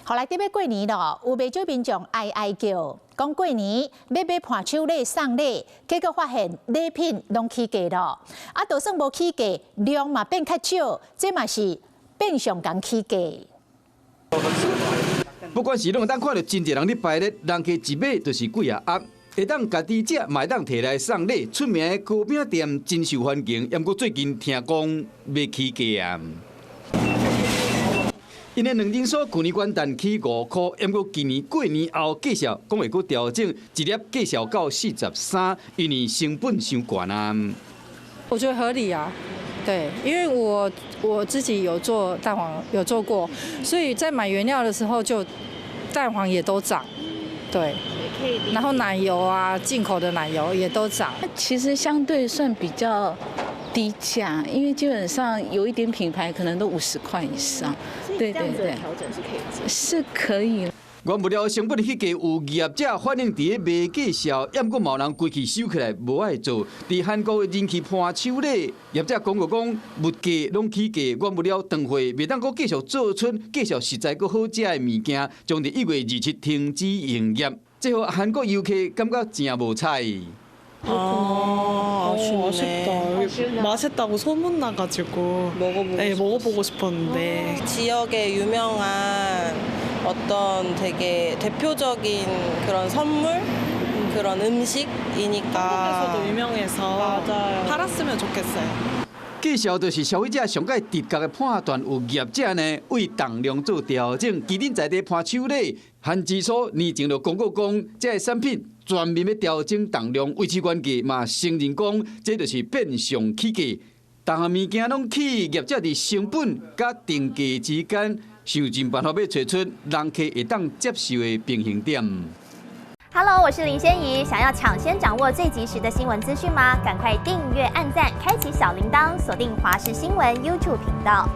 予來欲過年囉，有袂少民眾哀哀叫，講過年欲買伴手禮送禮，結果發現禮品攏起價囉。啊，就算無起價，量嘛變較少，這嘛是變相仝起價。不管是攏會當看著真濟人咧排咧，人客一買就是幾仔盒，會當家己食，嘛會當提來送禮。出名的糕餅店真受歡迎，毋過最近聽講欲起價啊。𪜶的兩層酥舊年元旦起5箍，毋過今年過年後繼續講會閣調整，一粒繼續到43，因為成本傷懸啊。我覺得合理啊，對，因為我自己有做蛋黃，有做過，所以在買原料的時候就蛋黃也都漲，對，然後奶油啊，進口的奶油也都漲。其實相對算比較低價，因為基本上有一點品牌可能都50塊以上。對對對，調整是可以，是可以。原物料成本起價，有業者反映佇咧賣價數，毋過嘛有人規氣收起來無愛做。佇韓國的人氣伴手禮業者講過講，物價攏起價，原物料斷貨，袂當閣繼續做出繼續實在閣好食的物件，將佇1月27停止營業。這予韓國遊客感覺誠無彩。 아, 아쉽다. 맛있다고 소문나가지고 먹어보고 네, 먹어보고 싶었는데. 지역의 유명한 어떤 되게 대표적인 그런 선물 그런 음식이니까 한국에서도 유명해서 맞아요. 팔았으면 좋겠어요. 價數就是消費者上蓋直覺的判斷，有業者呢為重量做調整。其恁在地伴手禮，韓之所年前就公告講，這个產品全面欲調整重量，維持原價嘛承認講，這就是變相起價。逐項物件攏起，業者佇成本佮定價之間，想盡辦法欲揣出人客會當接受的平衡點。 Hello，我是林仙怡。想要搶先掌握最及時的新聞資訊嗎？趕快訂閱、按讚、開啟小鈴鐺，鎖定華視新聞 YouTube 頻道。